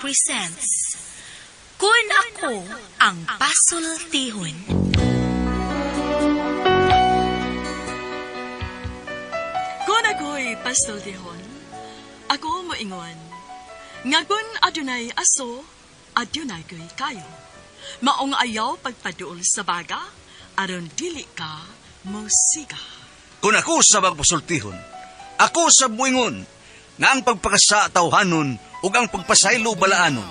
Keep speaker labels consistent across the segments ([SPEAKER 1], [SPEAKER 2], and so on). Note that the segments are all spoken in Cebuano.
[SPEAKER 1] presents Kun Ako Ang Pasultihon.
[SPEAKER 2] Kung ako'y pastultihon, ako moingon, nga kun adunay aso, adunay ko'y kayo. Maong ayaw pagpaduol sa baga, aron dili ka mosiga.
[SPEAKER 3] Kung ako sa magpasultihon, ako sa buingon, nga ang pagpakasa tawhanon ug ang pagpasaylo balaanon.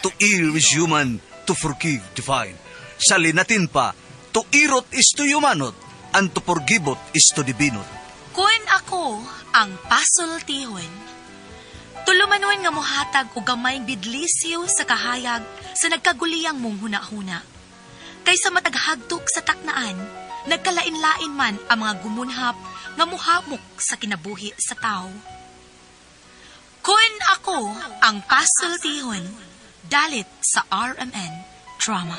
[SPEAKER 3] To err is human, to forgive divine. Sa linatin pa, to irot is to humanot, and to forgiveot is to divinot.
[SPEAKER 1] Kun ako ang pasultihon. Tulumanon nga mohatag og gamayng bidlisyo sa kahayag sa nagkaguliyang mong hunahuna. Kaysa mataghagtok sa taknaan, nagkalain-lain man ang mga gumunhap nga muhamok sa kinabuhi sa tao. Kun ako ang pasultihon, dalit sa RMN Drama.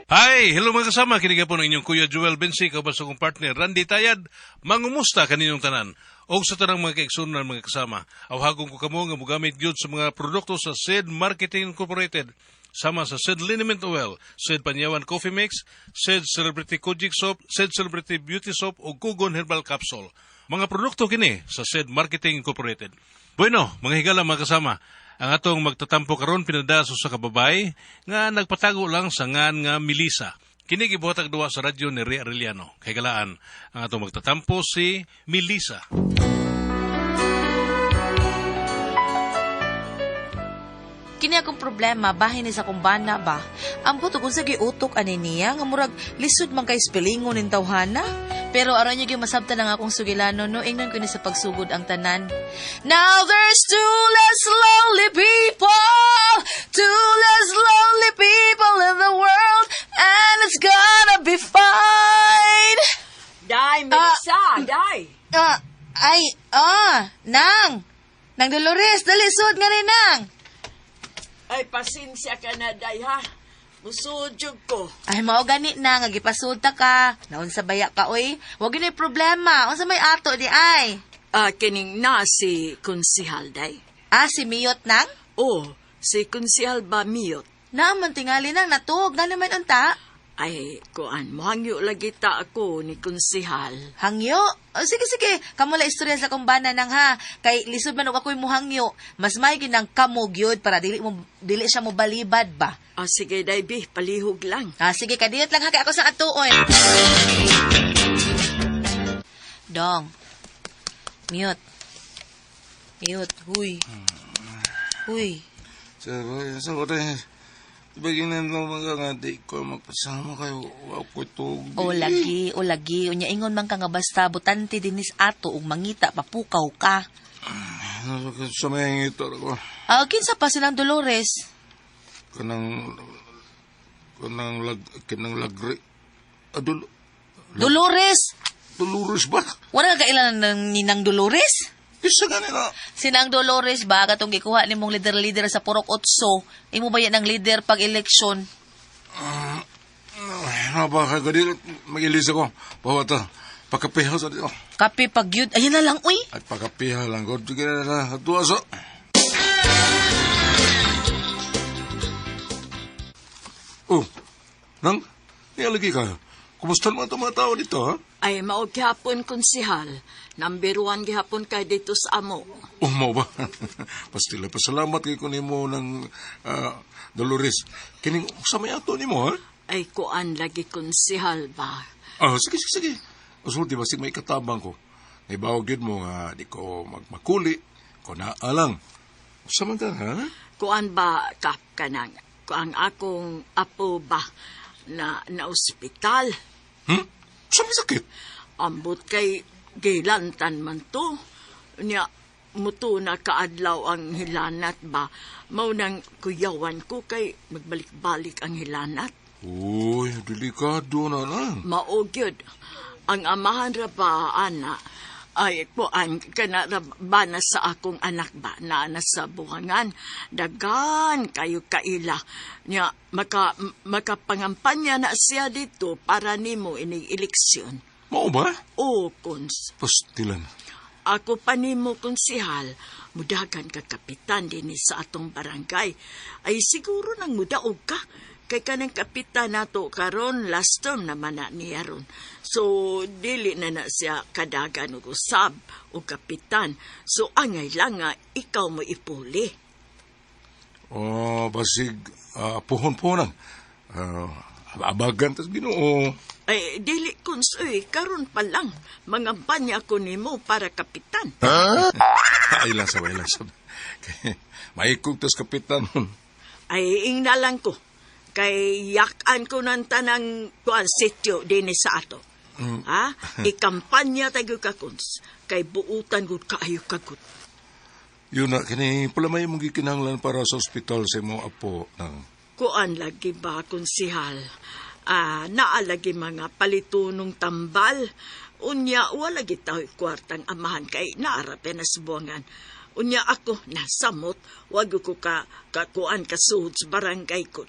[SPEAKER 4] Hi! Hello mga kasama, kini po ng inyong Kuya Joel Bensi, kauban sa akong partner Randy Tayad. Mangumusta kaninyong tanan? Og sa tanang mga kaigsuonan, mga kasama, awhagong ko kamo nga mogamit gyud sa mga produkto sa Sid Marketing Incorporated, sama sa Sid Liniment Oil, Sid Panyawan Coffee Mix, Sid Celebrity Kojic Soap, Sid Celebrity Beauty Soap ug Kugon Herbal Capsule. Mga produkto kini sa Sid Marketing Incorporated. Bueno, mga higala, mga kasama, ang atong magtatampo karon pinada sa usa ka babae nga nagpatago lang sa ngan nga Melissa. Kini gibuhatag duwa sa radyo ni Ria Arellano. Kay galaan, ang atong magtatampo si Melissa.
[SPEAKER 5] Kini akong problema bahin ni sa akong bana ba. Ambot og unsa giutok ani niya nga murag lisod man kay spelingon ning tawhana. Pero aron niyo gyud masabtan ang akong sugilano no, ingnon ko ni sa pagsugod ang tanan. Now there's two less lonely people, two less lonely people in the world, and it's gonna be fine.
[SPEAKER 2] Day, Melissa, day!
[SPEAKER 5] Ah, ay, nang. Nang Dolores, dali sud nga ni nang.
[SPEAKER 2] Ay, pasensya ka na, day, ha? Musudjog ko.
[SPEAKER 5] Ay, mao gani na nga gipasulta ka. Naunsa baya ka oy? Wa gyud problema. Unsa may ato di ay?
[SPEAKER 2] Ah, kining na si Konsihal, day.
[SPEAKER 5] Ah, si Miyot nang?
[SPEAKER 2] Oh, si Konsihal ba Miyot?
[SPEAKER 5] Naaman tingali nang natuog nga naman unta.
[SPEAKER 2] Ay, kuan, mohangyo lagi ta ako ni Konsihal.
[SPEAKER 5] Hangyo? O, sige, sige. Kamo la istorya sa kumbana nang ha. Kay lisod man og ako'y muhangyo. Mas may ginang kamo gyud para dili mo dili siya mo balibad ba.
[SPEAKER 2] Ah, sige, day, bi, palihog lang.
[SPEAKER 5] Ah, sige, kadiyot lang ha kay ako sa atuon. Dong. Mute. Mute. Huy. Huy.
[SPEAKER 6] Sir, sa oras, bagay na lang mga nga di ko magpasama kayo. Ako ito.
[SPEAKER 5] O lagi, o lagi. Unya ingon man ka nga basta butante dinis ato ug mangita papukaw ka.
[SPEAKER 6] Sa may ito ako.
[SPEAKER 5] Ah, kinsa pa silang Dolores?
[SPEAKER 6] Kanang lagri. Adul,
[SPEAKER 5] Dolores.
[SPEAKER 6] Dolores ba?
[SPEAKER 5] Wala ka kailan ng ninang Dolores?
[SPEAKER 6] Isa ka nila.
[SPEAKER 5] Sinang Dolores ba katong gikuha nimong leader-leader sa Purok Otso? Imo ba yan ang leader pag eleksyon?
[SPEAKER 6] Ano ba ka ganito? Mag-ilis ako. Bawata. Pagkapiha sa dito.
[SPEAKER 5] Kape pag yun. Ayun na lang, uy.
[SPEAKER 6] At pagkapiha lang ko. Sige na na. Tuwa so. Oh, nang, nialagi ka. Kumusta naman itong mga tao dito, ha?
[SPEAKER 2] Ay, mao gihapon, Konsihal. Number one gihapon kay dito sa amo.
[SPEAKER 6] Oh, mao ba? Pastila, pasalamat kay ko nimo ng Dolores. Kining sa may ato nimo, ha?
[SPEAKER 2] Ay, kuan lagi, Konsihal ba?
[SPEAKER 6] Ah, sige, sige, sige. Usulti, basig may katabang ko. Naibawag yun mo nga di ko magmakuli. Ko na alang. Sa man ka, ha?
[SPEAKER 2] Kuan ba, kap ka nang, kuan akong apo ba na na ospital.
[SPEAKER 6] Sa may sakit?
[SPEAKER 2] Ambot kay gilantan man to. Nya, muto na kaadlaw ang hilanat ba. Mao nang kuyawan ko kay magbalik-balik ang hilanat.
[SPEAKER 6] Uy, delikado na lang.
[SPEAKER 2] Mao gyud. Ang amahan ra ba, ana, ay kuan kana ra ba na sa akong anak ba na sa buhangan dagan kayo kaila nya makapangampanya na siya dito para nimo inig eleksyon.
[SPEAKER 6] Mao ba?
[SPEAKER 2] O kons
[SPEAKER 6] Pastilan.
[SPEAKER 2] Ako pa nimo, konsihal. Mudagan ka kapitan din sa atong barangay. Ay siguro nang mudaog ka. Kay kanang kapitan nato karon last term naman na niya ron. So dili na na siya kadagan og usab o kapitan. So angay lang nga ikaw mo ipuli.
[SPEAKER 6] Oh, basig puhon-puhonan. Abagan tas Ginoo.
[SPEAKER 2] Ay dili Kons uy, karon pa lang mga banya ko nimo para kapitan.
[SPEAKER 6] Ay lang sab, ay lang sab. Maikog tas kapitan.
[SPEAKER 2] Ay ingna lang ko kay yakan ko ng tanang kuan sityo dinhi sa ato. Ha? Ikampanya tayo ka Kons. Kay buutan gud kaayo ka gud.
[SPEAKER 6] Yun na, kini pala may mong gikinahanglan para sa ospital sa imong apo nang
[SPEAKER 2] Kuan lagi ba konsihal? Ah, naa lagi mga palitunong tambal. Unya wala gitaw kwartang amahan kay naara pa na sa buwangan. Unya ako nasamot, wag ko ka kakuan kasuod sa barangay ko.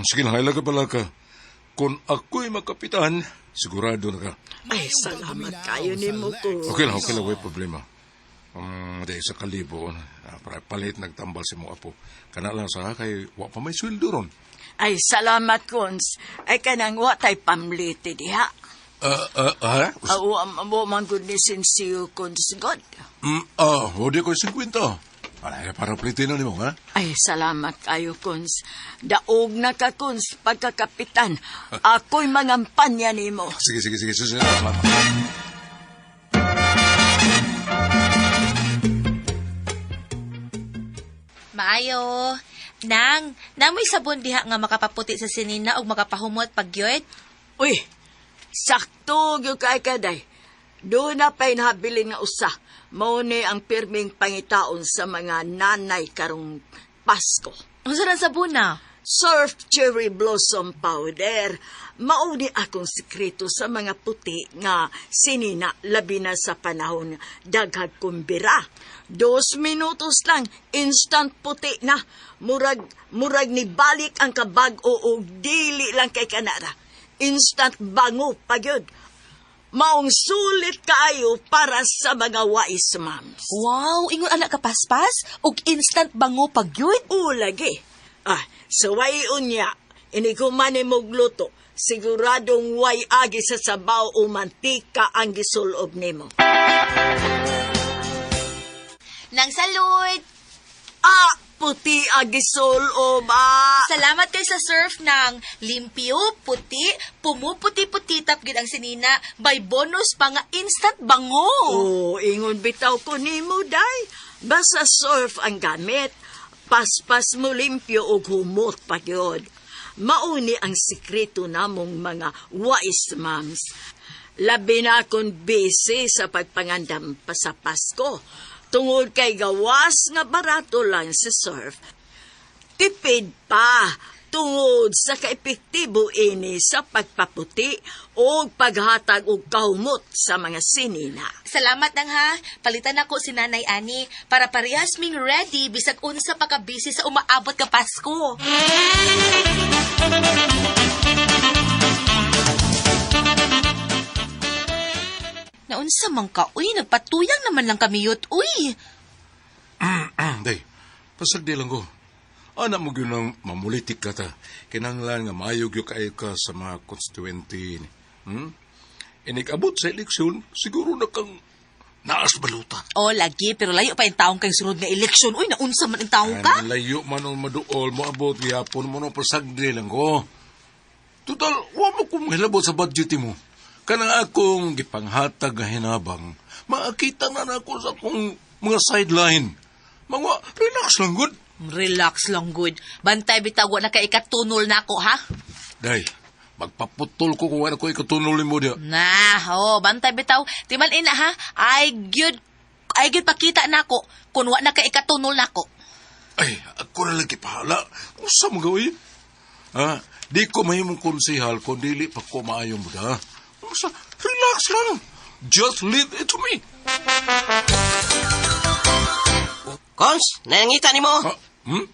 [SPEAKER 6] Sige lang, ka pala ka. Kung ako'y makapitan, sigurado na ka.
[SPEAKER 2] Ay, salamat kayo nimo ko.
[SPEAKER 6] Okay lang, way problema. Di sa kalibo, para palit nagtambal si mo apo. Kana lang sa kay wa pa may sweldo ron.
[SPEAKER 2] Ay, salamat, Kons. Ay, kanang wa tay pamliti diha.
[SPEAKER 6] Ha?
[SPEAKER 2] Wa man gud ni sinsiyo, Kons God.
[SPEAKER 6] O di ko 50. Para, para palitin na nimo, ha?
[SPEAKER 2] Ay, salamat kayo, Kons. Daog na ka, Kons, pagkakapitan. Ako'y mangampanya nimo.
[SPEAKER 6] Sige, sige, sige. Sige, salamat.
[SPEAKER 5] Maayo. Nang, namoy sabon diha nga makapaputi sa sinina ug makapahumot pagyud.
[SPEAKER 2] Uy, sakto gyud kay kaday. Doon na pa'y nahabilin nga usa. Mao ni ang pirming pangitaon sa mga nanay karong Pasko.
[SPEAKER 5] Unsa nang sabon na?
[SPEAKER 2] Surf Cherry Blossom Powder. Mao ni akong sikreto sa mga puti nga sinina labi na sa panahon daghag kumbira. 2 minutos lang, instant puti na. Murag, murag ni balik ang kabag-o og dili lang kay kanara. Instant bango pagyud. Maong sulit kaayo para sa mga wais moms.
[SPEAKER 5] Wow, ingon ana ka paspas ug instant bango pagyud.
[SPEAKER 2] O lagi. Ah, sa way unya, iniguman ni luto, siguradong way agi sa sabaw o mantika ang gisulob nimo.
[SPEAKER 5] Nang salud.
[SPEAKER 2] Ah, puti ang gisulob ah.
[SPEAKER 5] Salamat kay sa surf ng limpyo, puti, pumuputi-puti tap gid ang sinina, by bonus pa nga instant bango.
[SPEAKER 2] Oh, ingon bitaw ko nimo day. Basta surf ang gamit. Paspas mo limpyo og humot pa gyud. Mauni ang sikreto namong mga wise moms. Labi na akong busy sa pagpangandam pa sa Pasko. Tungod kay gawas nga barato lang sa surf. Tipid pa tungod sa kaepektibo ini sa pagpaputi o paghatag og kahumot sa mga sinina.
[SPEAKER 5] Salamat nang ha. Palitan ako si Nanay Ani para parehas ming ready bisag unsa pa ka busy sa umaabot ka Pasko. Naunsa man ka, uy, nagpatuyang naman lang kami yut, uy.
[SPEAKER 6] Day, pasagdi lang ko. Anak mo gyud nang mamulitik ka ta. Kinanglan nga maayo gyud kaayo ka sa mga constituente. Hmm? Inig-abot sa eleksyon, siguro na kang naas baluta.
[SPEAKER 5] Oh, lagi, pero layo pa yung taong kay sunod nga eleksyon. Uy, naunsa man ang taong ka?
[SPEAKER 6] Ay, layo man ang maduol, moabot gihapon mo no pasagdi lang ko. Total, wa mo kong hilabot sa budget mo. Kanang akong gipanghatag nga hinabang, makakita na nako sa akong mga sideline. Mga, relax lang gud.
[SPEAKER 5] Relax lang, good. Bantay bitaw, wa na ka ikatunol na ako, ha?
[SPEAKER 6] Day, magpaputol ko kung wala ko ikatunol mo diya.
[SPEAKER 5] Na, oh, bantay bitaw. Timan ina ha, ay gyud ay gyud pakita nako kun wa na ka ikatunol nako.
[SPEAKER 6] Ay, ako na lagi pahala. Usa mo gawin? Ha? Di ko mahimong konsehal kung dili pa ko maayo mo da. Usa, relax lang. Just leave it to me.
[SPEAKER 7] Cons, nangita nimo.
[SPEAKER 6] Ha? Hmm?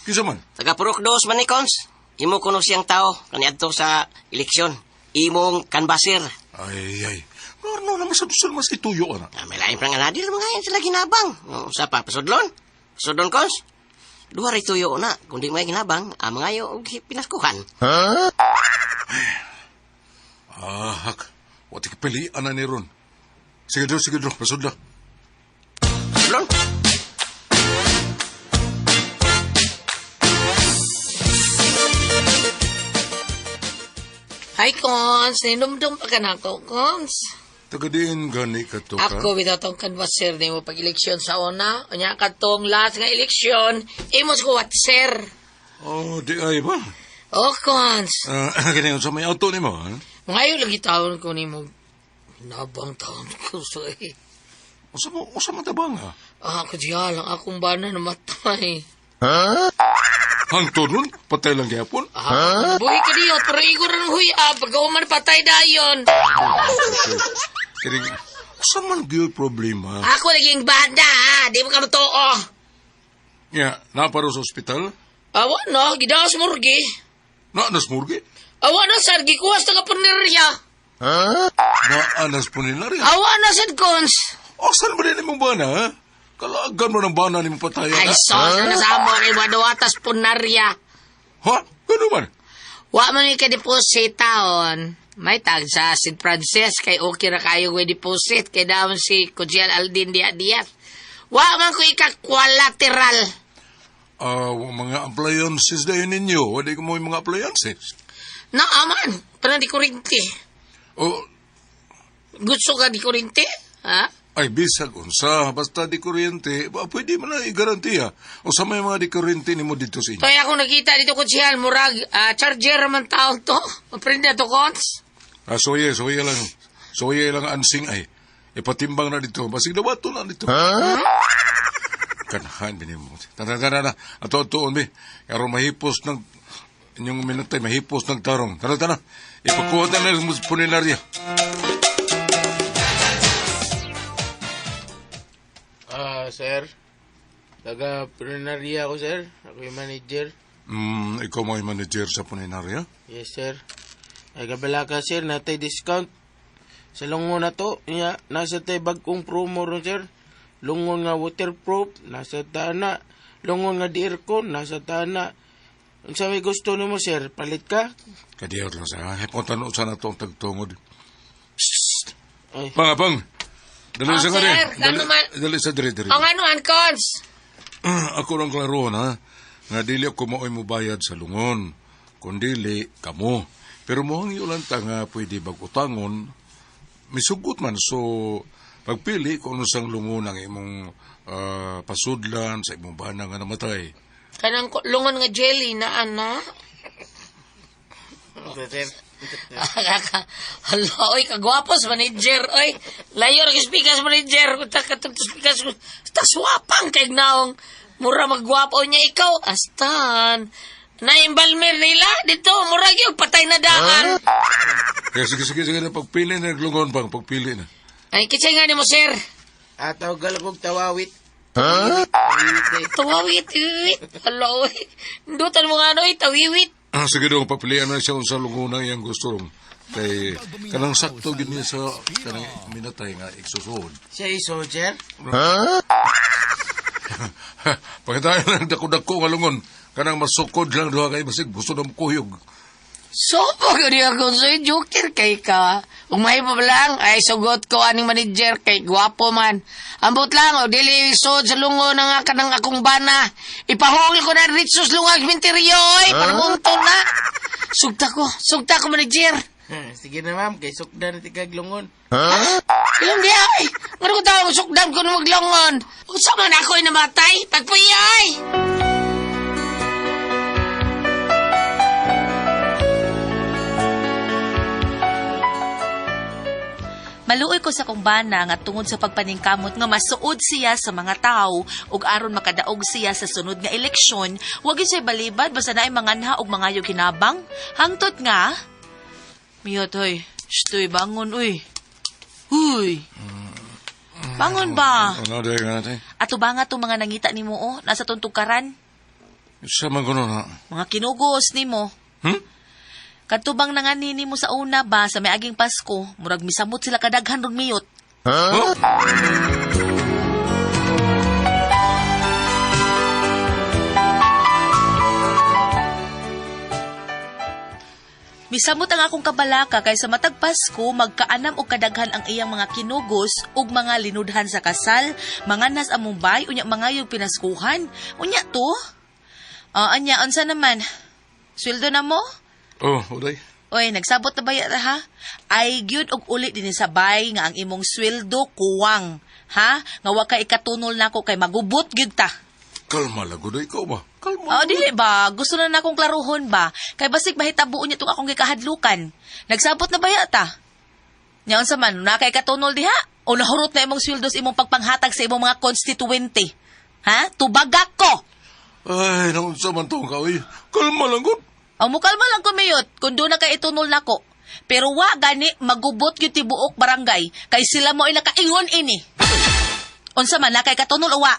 [SPEAKER 6] Kinsa man?
[SPEAKER 7] Taga Purok Dos man ni Cons. Imo kuno siyang tao kaniadto sa eleksyon. Imong kanbasir.
[SPEAKER 6] Ay, ay. Ano naman sa dusal mas ituyo, ana?
[SPEAKER 7] Ah, may lain prang anadil, mga yan sila ginabang. O, sa pa, pasudlon. Pasudlon, Cons. Duha ray tuyo na. Kung di mo ginabang, ang mga yo og pinaskuhan.
[SPEAKER 6] Ah, hak. Wati ka pilian na ni ron. Sige dro, sige dro. Pasudla.
[SPEAKER 7] Pasudlon.
[SPEAKER 8] Hi, Cons. Ninumdum pa ka na ako, Cons.
[SPEAKER 6] Tagadiin gani ka to ka.
[SPEAKER 8] Ako, bitaw tong kanwasir ni mo pag-eleksyon sa una. Unya ka tong last nga eleksyon, imos ko watser.
[SPEAKER 6] Oh, di ay ba?
[SPEAKER 8] Oh, Cons.
[SPEAKER 6] Ah, kini sa may auto nimo, ha?
[SPEAKER 8] Ngayon lagi taon ko ni mo. Nabang taon ko, so eh.
[SPEAKER 6] Usa mo, usa man tabang ha?
[SPEAKER 8] Ah, kudyal, ang akong bana namatay.
[SPEAKER 6] Hangtod nun, patay lang gyapon.
[SPEAKER 8] Ah, buhi ka diyo, pero igor ng huya, pagka patay dayon.
[SPEAKER 6] Kini, usa man gyud problema.
[SPEAKER 8] Ako laging banda, ha? Di mo ka matuo.
[SPEAKER 6] Ya, naparo sa ospital.
[SPEAKER 8] Awa no, gidaos murgi.
[SPEAKER 6] Na nas morgue.
[SPEAKER 8] Awa na, sir, gikuwas na ka punerya.
[SPEAKER 6] Na anas puninarya.
[SPEAKER 8] Awa na, sir, Cons.
[SPEAKER 6] Asan ba din imong bana, ha? Kalaagan mo ng bana ni mo patayan.
[SPEAKER 8] Ay,
[SPEAKER 6] ha?
[SPEAKER 8] sos, na sa mo, kay Waduatas punarya.
[SPEAKER 6] Ha? Gano man?
[SPEAKER 8] Wa man may ka-deposit taon. May tag sa St. Francis, kay okay ra kayo may deposit, kay daon si Kujial Aldin Dia Diaz. Wa man ko ika-collateral.
[SPEAKER 6] Ah, mga appliances dayon ninyo. Wala ko mo yung mga appliances.
[SPEAKER 8] Na aman, parang di kurinti.
[SPEAKER 6] O,
[SPEAKER 8] Gusto ka di kurinti? Ha?
[SPEAKER 6] ay, bisag unsa, basta di kuryente, ba, pwede man na igarantiya. O sa may mga di kuryente nimo dito sa inyo.
[SPEAKER 8] Kaya ako nakita dito Kujial, murag, charger man taon to. Maprint na to, Cons.
[SPEAKER 6] Ah, soye, soye lang. Soye lang ansing ay. Ipatimbang na dito. Basig dawato na dito. Huh? Kanahan, binimo. Tara, tara na. Ato, ato, bi. Karon mahipos ng inyong minatay, mahipos ng tarong. Tara, tara. Ipakuha na lang mo sa puninarya.
[SPEAKER 9] Ah, sir. Taga Prunaria ako, sir. Ako yung manager.
[SPEAKER 6] Ikaw mo yung manager sa puninarya?
[SPEAKER 9] Yes, sir. Ay, kabala ka, sir. Natay discount. Sa lungon na to. Iya, nasa tay bagong promo ron, sir. Lungon nga waterproof, nasa tana. Lungon nga di aircon, nasa tana. Unsa may gusto nimo, sir? Palit ka?
[SPEAKER 6] Kadiyot lang sa. Hipotan sa na itong tagtungod. Psst!
[SPEAKER 9] Ay.
[SPEAKER 6] Pang, pang. Dali
[SPEAKER 8] Ah,
[SPEAKER 6] sa
[SPEAKER 8] sir,
[SPEAKER 6] kare.
[SPEAKER 8] ano
[SPEAKER 6] Dali,
[SPEAKER 8] man-
[SPEAKER 6] dali sa diri, diri.
[SPEAKER 8] Ang ano, Cons?
[SPEAKER 6] Ako lang klaro na nga dili ako maoy mobayad sa lungon kundili kamo pero mohang lang ta nga pwede bag-utangon misugot man so pagpili kung ano sang lungon ang imong pasudlan sa imong bana nga namatay.
[SPEAKER 8] Kanang lungon nga jelly na ana.
[SPEAKER 9] Sir.
[SPEAKER 8] Hala, oy, kagwapo sa manager, oy. Layo ra speaker sa manager. Uta ka speaker sa taswapang kay naong. Mura magwapo niya ikaw. Astan. Naimbalmer nila dito. Mura gyud patay na daan.
[SPEAKER 6] Kaya sige sige sige na pagpili na lungon pang pagpili na.
[SPEAKER 8] Ay, kitsay nga nimo, sir.
[SPEAKER 9] Ah, tawag kog tawawit. Huh? Tawawit, eh.
[SPEAKER 8] Tawawit, wiwit. Hala, oy. Dutan mo nga, oy, tawiwit.
[SPEAKER 6] Ah, sige dong papilian na siya unsa lungon ang iyang gusto rong. Kay kanang sakto gid niya sa kanang minatay nga igsusuod.
[SPEAKER 9] Siya iso, sir.
[SPEAKER 6] Pagkatayo lang dako-dako nga lungon. Kanang masukod lang duha kay basig gusto na kuyog.
[SPEAKER 8] So, pag ako sa joker kay ka. Umay pa lang, ay sugot ko aning manager kay gwapo man. Ambot lang, o dili sod sa lungo na nga kanang akong bana. Ipahungil ko na ritsos lungag minteryo, oy, paramunto na. Sugta ko manager.
[SPEAKER 9] Sige na, ma'am. Kay sukdan na tikag lungon.
[SPEAKER 8] Ilong di ay, ngano ko tawag sugdan ko na maglongon. Unsa man ako ay namatay, tagpuya ay.
[SPEAKER 5] Maluoy ko sa kong bana nga tungod sa pagpaningkamot nga masuod siya sa mga tao ug aron makadaog siya sa sunod nga eleksyon, wag gyud siya balibad basta naay manganha og mangayo kinabang. Hangtod nga Miyot hoy, shtoy bangon uy. Huy. Bangon ba?
[SPEAKER 6] Ano dahil nga natin?
[SPEAKER 5] Ato ba nga itong mga nangita nimo oh, nasa tungtukaran?
[SPEAKER 6] Sa man kuno na.
[SPEAKER 5] Mga kinugos nimo.
[SPEAKER 6] Hmm?
[SPEAKER 5] Kadto bang nanganini mo sa una ba sa miaging Pasko, murag misamot sila kadaghan ron miyot.
[SPEAKER 6] Huh?
[SPEAKER 5] Misamot ang akong kabalaka kay sa matag Pasko magkaanam og kadaghan ang iyang mga kinugos ug mga linudhan sa kasal, mga nas among bay unya mangayog pinaskuhan. Unya to? Anya unsa naman? Sweldo na mo?
[SPEAKER 6] Oh, uday.
[SPEAKER 5] Oy, nagsabot na ba ya, ha? Ay gyud og uli dinhi sa bay nga ang imong sweldo kuwang, ha? Nga wa ka ikatunol nako kay magubot gyud ta.
[SPEAKER 6] Kalma lang, uday. Ikaw ba? Kalma.
[SPEAKER 5] Oh, dili ba? Gusto na nakong klaruhon ba? Kay basig mahitabo niya tong akong gikahadlukan. Nagsabot na ba yata? Nya unsa man, na kay katunol diha? O nahurot na imong sweldo sa imong pagpanghatag sa imong mga konstituente? Ha? Tubaga ko.
[SPEAKER 6] Ay, naunsa man to ka, uy. Kalma lang, gud.
[SPEAKER 5] Ang mukalma lang kumiyot kung doon na kay itunol nako. Pero wa gani magubot gyud tibuok barangay kay sila mo ay nakaingon ini. Unsa man na kay katunol o wa?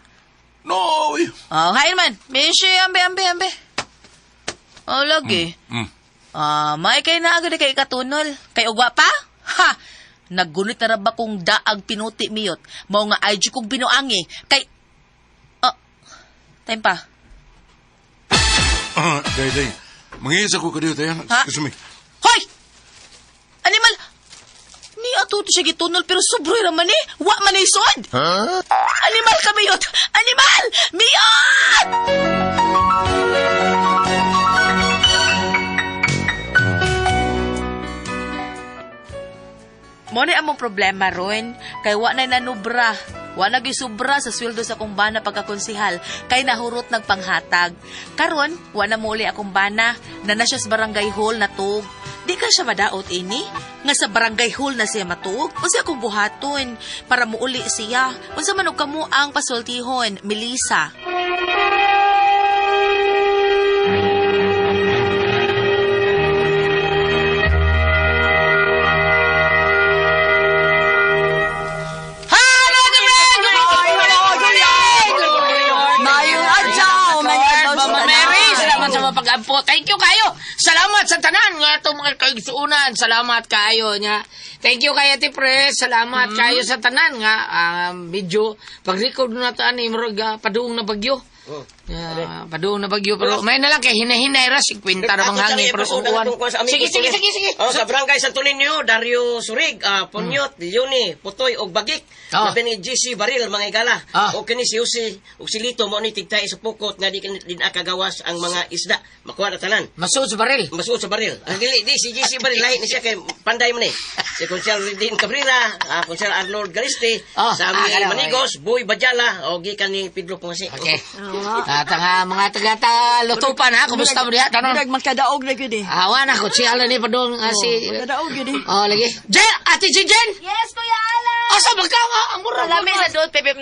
[SPEAKER 6] No, uy.
[SPEAKER 5] Oh, hain man. Mishi, ambe, ambe, ambe. Oh, lagi. Ah, may kay na agad kay katunol. Kay ugwa pa? Ha! Naggunit na ra ba kong daag pinuti miyot? Mao nga ay kong binuangi. Kay... Oh, time pa.
[SPEAKER 6] Ah, day, day. Mangisa ko kadiyo tayo.
[SPEAKER 5] Ha?
[SPEAKER 6] Excuse me.
[SPEAKER 5] Hoy! Animal! Ni ato to siya gitunol pero sobroy ra man eh. Wa man eh sod.
[SPEAKER 6] Huh?
[SPEAKER 5] Animal ka miyot! Animal! Miyot! Mo ni among problema ron, kay wa na nanubra. Wa na gisubra sa sweldo sa akong bana pagkakonsihal, kay nahurot nagpanghatag. Karon, wa na muuli akong bana, na na siya sa barangay hall na tuog. Di ka siya madaot ini? Nga sa barangay hall na siya matuog? Unsa akong buhaton para muuli siya? Unsa man og kamo ang pasultihon, Melissa?
[SPEAKER 2] Mayong adlaw, mayong adlaw sa
[SPEAKER 8] Mama
[SPEAKER 2] tanan.
[SPEAKER 8] Mary, salamat sa mga pag-ampo. Thank you kayo. Salamat sa tanan nga itong mga kaigsuunan. Salamat kayo nya. Thank you kayo, Ate Pres. Salamat kayo sa tanan nga medyo pag-record na to ani murag paduong na bagyo. Paduong na bagyo pero may na lang kay hinahinay ra 50 ra bang hangin pero uwan. Sige sige sige sige.
[SPEAKER 7] Oh, sa barangay Santo Niño, Dario Surig, Punyot, Leone, Putoy og Bagik.
[SPEAKER 8] Oh.
[SPEAKER 7] Labi ni GC Baril mga igala.
[SPEAKER 8] Ah.
[SPEAKER 7] O kini si Jose ug si Lito mo ni tigtay sa pukot nga di din akagawas ang mga isda. Makuha na tanan.
[SPEAKER 8] Masuod sa baril.
[SPEAKER 7] Masuod sa baril. Ang dili di si GC Baril lahi ni siya kay panday man ni. Si Konsel Redin Cabrera, Konsel Arnold Galiste, Sammy Manigos, Boy Bajala o gikan ni Pedro Pungasi.
[SPEAKER 8] Okay. At ang mga taga lutupan ha, kumusta mo diha tanon?
[SPEAKER 2] Murag makadaog na gyud eh.
[SPEAKER 8] Awa na ko si Alan ni padung si
[SPEAKER 2] Makadaog gyud eh.
[SPEAKER 8] Oh, lagi. Jen, Ate si Jen.
[SPEAKER 5] Yes, Kuya Alan!
[SPEAKER 8] Asa ba ka? Ang mura.
[SPEAKER 5] Lami sa Don Pepe.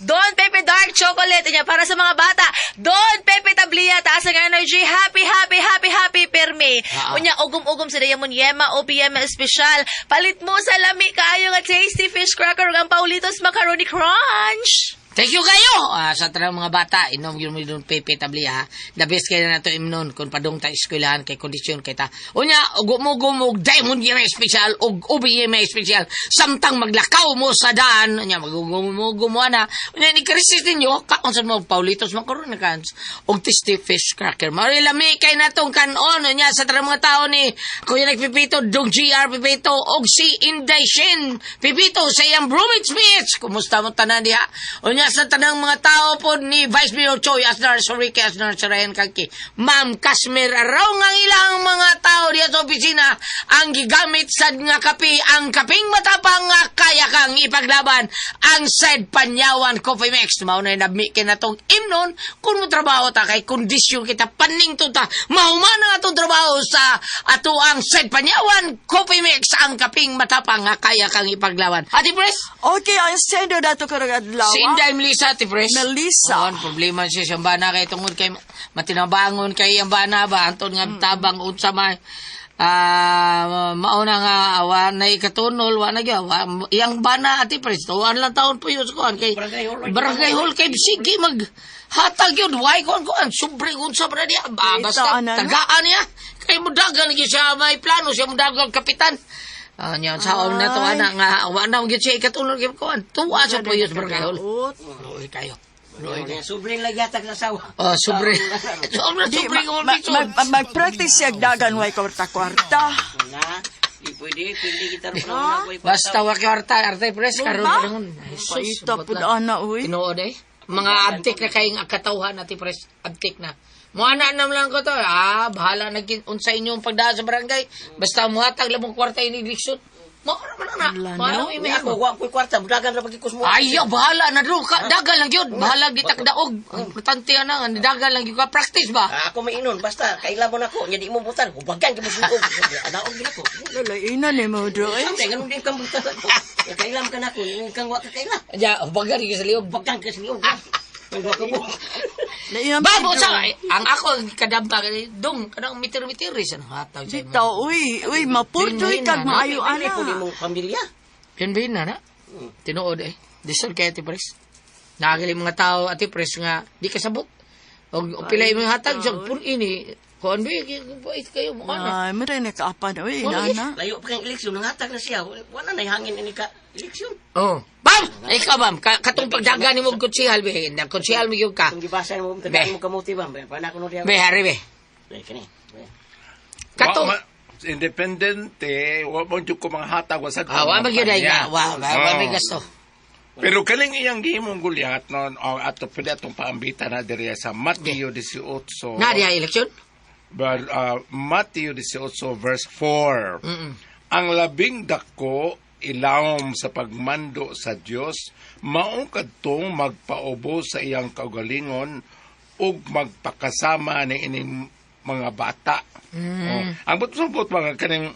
[SPEAKER 5] Don Pepe Dark Chocolate. Nya, para sa mga bata. Don Pepe Tablia. Taas ang energy. Happy, happy, happy, happy perme. Unya, ugom-ugom sa Diamond Yema, OPM Special. Palit mo sa lami kaayo nga tasty fish cracker ug ang Paulitos Macaroni Crunch.
[SPEAKER 8] Thank you kayo! Sa tanang mga bata, inom yun mo yung Pepe Tablia ha. The best kayo na to imnon kung padung ta eskwelahan kay kondisyon kay ta. Unya, gumugumog Diamond Yema Special ug Ubi Yema Special. Samtang maglakaw mo sa daan, unya, magugumugumuha na. Unya, ni krisis ninyo, kaunsan mo, Paulitos Macaroni Cans, ug tasty fish cracker. Marilami kay na tong kanon. Unya, sa tanang mga tao ni Kuya Nagpipito, Dong GR Pipito, og si Inday Shin Pipito sa iyang Bromage Beach. Kumusta mo tanan diha? Unya, sa tanang mga tao po ni Vice Mayor Choi Asnar, Sorike Asnar, Sarayan Kaki, Ma'am Kasmer, araw nga ilang mga tao diha sa opisina ang gigamit sad nga kape, ang kaping matapang nga kaya kang ipaglaban, ang said Panyawan Coffee Mix. Mao na nabmi kay natong imnon kung mo trabaho ta kay kondisyon kita paningto ta mahuman ang atong trabaho sa ato ang said Panyawan Coffee Mix, ang kaping matapang nga kaya kang ipaglaban. Ate Pres?
[SPEAKER 2] Okay, ang sender dato karong adlaw.
[SPEAKER 8] Si Inday Melissa, Ate Pres.
[SPEAKER 2] Melissa.
[SPEAKER 8] Oo, problema siya siyang bana kay tungod kay matinabangon kay ang bana ba anton nga tabang unsa man mauna nga awa na ikatunol wa na gyud iyang bana Ate Pres tuwan lang taon po yun sa kuan kay barangay hall kay sige mag Hatag yun, why kon kuan sobre unsa pa niya. Ba,
[SPEAKER 2] Ito,
[SPEAKER 8] basta
[SPEAKER 2] ano, no?
[SPEAKER 8] tagaan niya. Kay mudagan gyud siya may plano siya mudagan kapitan. Ah, nya sa na to ana nga wa na gyud siya ikatulog gyud kuan. Tuwa sa puyos barangay hall. Luoy kayo. Luoy kayo.
[SPEAKER 7] Sobrang lagi sa asawa.
[SPEAKER 8] Oh, sobre. Sobre
[SPEAKER 2] Di,
[SPEAKER 8] sobre ko piso.
[SPEAKER 2] mag-practice siya dagan way kwarta-kwarta.
[SPEAKER 7] Na, di pwede, pwede kita rin na
[SPEAKER 8] Basta wa kay arta, arte pres karon
[SPEAKER 2] Ba?
[SPEAKER 8] panahon. Jesus,
[SPEAKER 2] Paita
[SPEAKER 8] bot
[SPEAKER 2] pud
[SPEAKER 8] lang.
[SPEAKER 2] ana uy.
[SPEAKER 8] Tinuod eh. Mga abtik na kayong katawhan ati pres, abtik na. Muana na lang ko to. Ah, bahala na unsa inyong pagdaan sa barangay. Basta muhatag lamang kwarta ini lisod. Mao ra man na.
[SPEAKER 2] Wala
[SPEAKER 8] Mao
[SPEAKER 2] na.
[SPEAKER 8] na may
[SPEAKER 7] Ako,
[SPEAKER 8] ako.
[SPEAKER 7] wa ko'y kwarta, mudagan ra pagkikos mo.
[SPEAKER 8] Ayaw, bahala na dro. Ka, dagal lang yun. Bahala gitakdaog. Ang importante ana, ang dagal lang yun. Ka practice ba?
[SPEAKER 7] Ah, ako may inon, basta kaila mo na ko, nya di mo butan, hubagan ka mo sulog. Adaog gid ako.
[SPEAKER 2] Lalainan ni mo do eh.
[SPEAKER 7] Samtang ganun din kang butan ako. Ya, Kailam ka na ako, yung kang wa ka kaila.
[SPEAKER 8] Ya, hubagan gyud sa liog.
[SPEAKER 7] Hubagan ka sa liog. Ang wa ka mo.
[SPEAKER 2] Lainan
[SPEAKER 8] Ba,
[SPEAKER 2] Pedro.
[SPEAKER 8] sa ang ako ang kadamba dong kanang mitir-mitiris ano hataw sa imo.
[SPEAKER 2] Bitaw uy, uy mapurtoy kag maayo
[SPEAKER 7] Dili
[SPEAKER 2] ana.
[SPEAKER 7] po ni mong pamilya.
[SPEAKER 8] Yun ba yun na na? Tinuod eh. Disol kay Ate Pres. Nakagali mga tao, Ate Pres, nga di kasabot. O pila yung hatag siya, pun ini. Kuan ba yun? Bait kayo, mukha na.
[SPEAKER 2] Ay, mo rin nakaapan uy,
[SPEAKER 8] Wala, eh.
[SPEAKER 2] nana.
[SPEAKER 7] Layo pa kang eleksyon, nangatag na siya. Wala na hangin ini ka eleksyon.
[SPEAKER 8] Oh. Bam! Ikaw, bam, katong pagdaga ni mo konsihal, be. Konsihal mo yung ka.
[SPEAKER 7] Kung gibasa mo,
[SPEAKER 8] Be.
[SPEAKER 7] tagaan mo kamuti ba? Paano ko no diya?
[SPEAKER 8] Be, hari, be.
[SPEAKER 7] Be, kini. Be.
[SPEAKER 8] Katong,
[SPEAKER 6] Wa independente, wa mo jud ko mga hatag wa sad ko
[SPEAKER 8] ah, wa
[SPEAKER 6] mga
[SPEAKER 8] man gyud ay
[SPEAKER 6] panya.
[SPEAKER 8] nga. Wa, wa
[SPEAKER 6] Oh.
[SPEAKER 8] may gasto.
[SPEAKER 6] Pero kaning iyang gihimong gulyat no, o ato pwede atong paambitan na diri sa Mateo 18.
[SPEAKER 8] Na diha eleksyon?
[SPEAKER 6] But, Mateo 18 verse 4.
[SPEAKER 8] Mm.
[SPEAKER 6] Ang labing dako ilawom sa pagmando sa Dios mao kadtong magpaubo sa iyang kaugalingon ug magpakasama ni ining mga bata. Oh. Ang buot mga kaning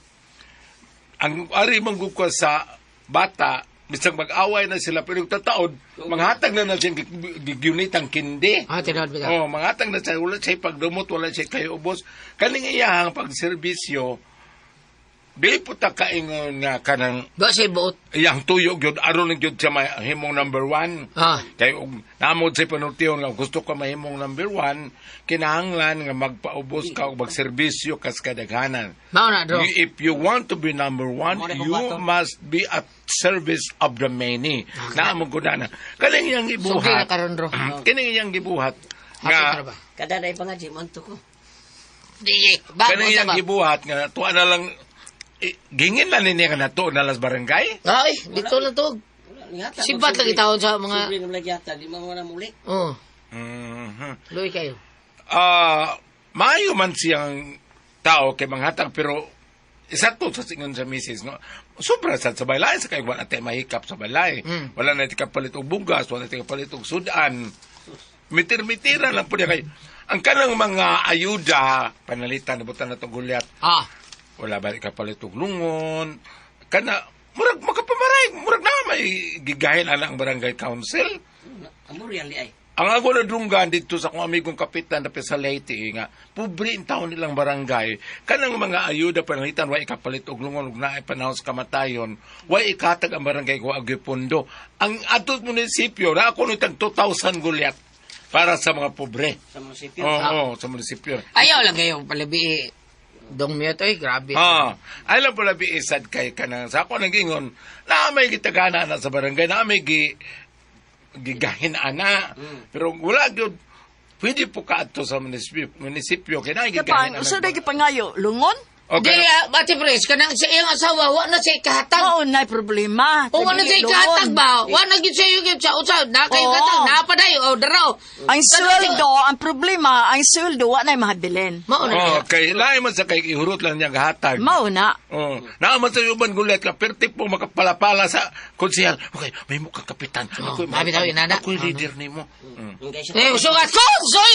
[SPEAKER 6] ang ari man gud ko sa bata bisag mag-away na sila pero yung tataod manghatag na na siyang gigyunitang kindi.
[SPEAKER 8] Ah, tinuod ba?
[SPEAKER 6] Oh, mangatag na siya, wala siya pagdumot, wala siya kayo ubos. Kaning iyahang pagserbisyo, di po ta kaingon nga kanang
[SPEAKER 8] Ba siya buot?
[SPEAKER 6] iyang tuyo gyud aron gyud siya mahimong number one.
[SPEAKER 8] Ah.
[SPEAKER 6] Kay og namod sa panultihon nga gusto ka mahimong number one, kinahanglan nga magpaubos ka og magserbisyo kas kadaghanan.
[SPEAKER 8] Mao na, dro.
[SPEAKER 6] If you want to be number one, you must be at service of the many. Naamo ko na na. Kaning iyang
[SPEAKER 8] Sugdi na
[SPEAKER 6] gibuhat.
[SPEAKER 8] karon, dro.
[SPEAKER 6] Kining iyang gibuhat
[SPEAKER 8] Hapit
[SPEAKER 6] nga
[SPEAKER 8] na ba?
[SPEAKER 7] Kada na ipangaji, manto ko.
[SPEAKER 8] Di, ba,
[SPEAKER 6] kaning
[SPEAKER 8] unsa
[SPEAKER 6] iyang
[SPEAKER 8] ba?
[SPEAKER 6] gibuhat nga tuwa na lang eh, gingin lang niya nga nato na las barangay.
[SPEAKER 8] Ay, dito lang to.
[SPEAKER 7] Wala, nihatag.
[SPEAKER 8] Sibat lagi taon sa mga
[SPEAKER 7] Sobre ng lagi hatag, di man mo na muli.
[SPEAKER 8] Oh,
[SPEAKER 6] Mhm.
[SPEAKER 8] luoy kayo.
[SPEAKER 6] Ah, maayo man siyang tao kay manghatag pero isa to sa singon sa misis no. Sobra sad sa balay sa kay wala tay mahikap sa balay. Wala na tay kapalit og bugas, wala tay kapalit og sudan. Mitir-mitira lang po niya kay ang kanang mga ayuda panalitan na butan na tong gulyat.
[SPEAKER 8] Ah,
[SPEAKER 6] Wala ba kapalit og lungon? Kana murag makapamaray, murag na may gigahin ana ang barangay council.
[SPEAKER 7] Amor yan li ay.
[SPEAKER 6] Ang ako nadunggan dito sa akong amigong kapitan na sa Leyte eh, nga pobre ang taon nilang barangay kanang mga ayuda pananglitan wa ikapalit og lungon ug naay panahon sa kamatayon wa ikatag ang barangay ko og pondo ang atong munisipyo na ako nitag 2,000 gulyat para sa mga pobre.
[SPEAKER 7] Sa munisipyo.
[SPEAKER 6] Oo, oo, sa munisipyo.
[SPEAKER 8] Ayaw lang kayo palabi eh. Dong mute oy, grabe.
[SPEAKER 6] Ah, ay lang pala biisad kay kanang sa ako nang na may gitagana na sa barangay, na may gigahin ana. Pero wala gyud pwede po ka adto sa munisipyo kay na gigahin
[SPEAKER 2] Kapang,
[SPEAKER 6] ana.
[SPEAKER 2] usa na gipangayo, lungon?
[SPEAKER 6] Okay.
[SPEAKER 8] Di, ah, Ate Pres, kanang sa iyang asawa, wa na siya ikahatag.
[SPEAKER 2] Mao na problema.
[SPEAKER 8] O wa na siya ikahatag ba? Wa na gyud siya yung sa usa, na kayo
[SPEAKER 2] Oo.
[SPEAKER 8] katag, napaday o daraw.
[SPEAKER 2] Ang sweldo, ang problema, ang sweldo wa na mahabilin.
[SPEAKER 8] Mao na.
[SPEAKER 6] Oh, kay lahi man sa kay ihurot lang niya gahatag.
[SPEAKER 2] Mao na.
[SPEAKER 6] Oh, naa man sa uban gulat ka perti po makapalapala sa konsehal. Okay, may mo kang kapitan. Ako'y
[SPEAKER 8] Mabitaw
[SPEAKER 6] mahatag.
[SPEAKER 8] yun, nana.
[SPEAKER 6] Ako'y leader nimo. Mm.
[SPEAKER 7] Kay siya.
[SPEAKER 8] Eh, sugat ko, soy,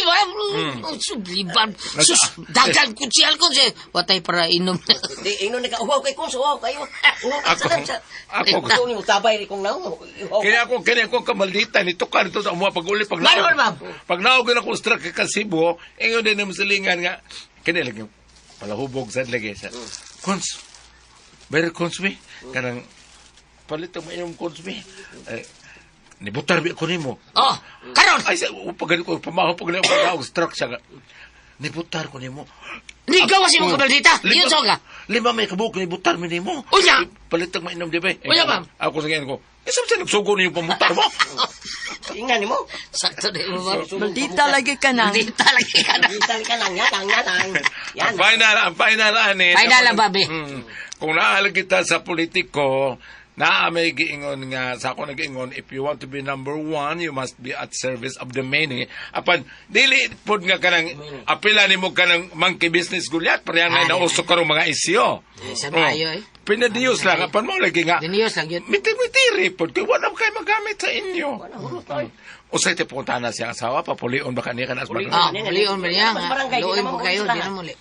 [SPEAKER 8] subliban. Sus, dagan kutsiyal ko siya. Watay para inom.
[SPEAKER 7] Di ingnon na ka uhaw kay kung uhaw kayo. Uhaw ka
[SPEAKER 6] Ako-
[SPEAKER 7] sa sa.
[SPEAKER 6] ako-
[SPEAKER 7] Gusto ni tabay ri kong naong. Uhaw.
[SPEAKER 6] Kaya ako kamaldita nito ka nito sa umuha pag uli pag
[SPEAKER 8] Manuel, ma'am.
[SPEAKER 6] Pag naog na akong struck kay Kasibo, ingon din ang silingan nga kini lagi palahubog sad lagi sa. Kons. Very cons me. Kanang palit mo iyong cons me. Eh, Nibutar bi ako nimo.
[SPEAKER 8] Oh, karon.
[SPEAKER 6] Ay, sa, pag ko, pamaho, pag ko, og struck siya nga. Nibutar ko nimo.
[SPEAKER 8] Nigawas imong kabaldita.
[SPEAKER 6] Lima-
[SPEAKER 8] Yun soga.
[SPEAKER 6] 5 may kabuok nibutar mi nimo.
[SPEAKER 8] Unya.
[SPEAKER 6] Palitag mainom di ba? Eh,
[SPEAKER 8] Unya, ma'am.
[SPEAKER 6] Ako sa ngayon ko. Eh, sa siya nagsugo niyo pamutar mo?
[SPEAKER 7] Ingan nimo.
[SPEAKER 8] Sakto na mo, ma'am.
[SPEAKER 2] Maldita lagi ka na.
[SPEAKER 8] Maldita lagi ka na.
[SPEAKER 7] Maldita ka nang yan, yan, yan. Yan.
[SPEAKER 6] Ang final, ani.
[SPEAKER 8] Final ang babi.
[SPEAKER 6] Kung naalag kita sa politiko, naa may giingon nga, sa ako nagiingon, if you want to be number one, you must be at service of the many. Apan, dili pod nga kanang, apila nimo kanang monkey business gulyat, parehang
[SPEAKER 8] Ah,
[SPEAKER 6] na nauso karong mga isyo.
[SPEAKER 8] Eh, sa maayo, eh.
[SPEAKER 6] Pinadiyos lang, apan mo lagi nga,
[SPEAKER 8] Diniyos lang yun.
[SPEAKER 6] Miti-mitiri pod, kay wala kay magamit sa inyo. Usay ti punta na siya asawa, papulion ba kaniya kanas barangay?
[SPEAKER 8] Ah, pulion ba niya?
[SPEAKER 7] Mas barangay, di
[SPEAKER 8] Luoy
[SPEAKER 7] naman
[SPEAKER 8] po kayo,
[SPEAKER 7] mo
[SPEAKER 8] di na muli.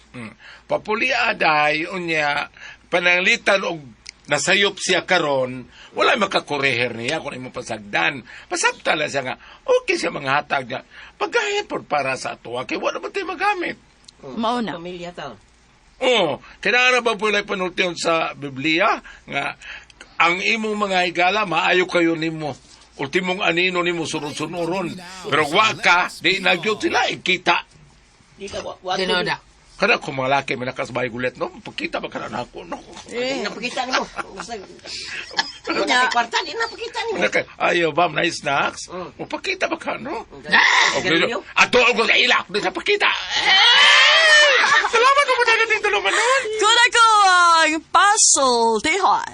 [SPEAKER 6] Papulia day unya pananglitan og nasayop siya karon, wala makakoreher niya kung imo pasagdan. Pasabta lang siya nga okay siya mga hatag niya. Pagahin pod para sa atoa kay wala man tayo magamit.
[SPEAKER 2] Mao na.
[SPEAKER 7] Pamilya to.
[SPEAKER 6] Oh, kinahanglan ba po ilay panultion sa Biblia nga ang imong mga higala maayo kayo nimo. Ultimong anino nimo sunod-sunoron. Pero wa ka, di na gyud sila ikita.
[SPEAKER 7] Di ka wa. wa-
[SPEAKER 8] Tinoda.
[SPEAKER 6] Kada kung mga laki may nakasabay gulit, no? Pagkita ba ka na ako, no?
[SPEAKER 7] Di na pakita nimo. Basta wala kay kwarta, di na pakita nimo.
[SPEAKER 6] Ayaw ba, nice snacks? O pakita ba ka, no?
[SPEAKER 8] Ah!
[SPEAKER 6] Okay, ato ako sa ila, di na pakita. Salamat po po tayo dito naman nun.
[SPEAKER 2] Kuna ko ang pasultihon.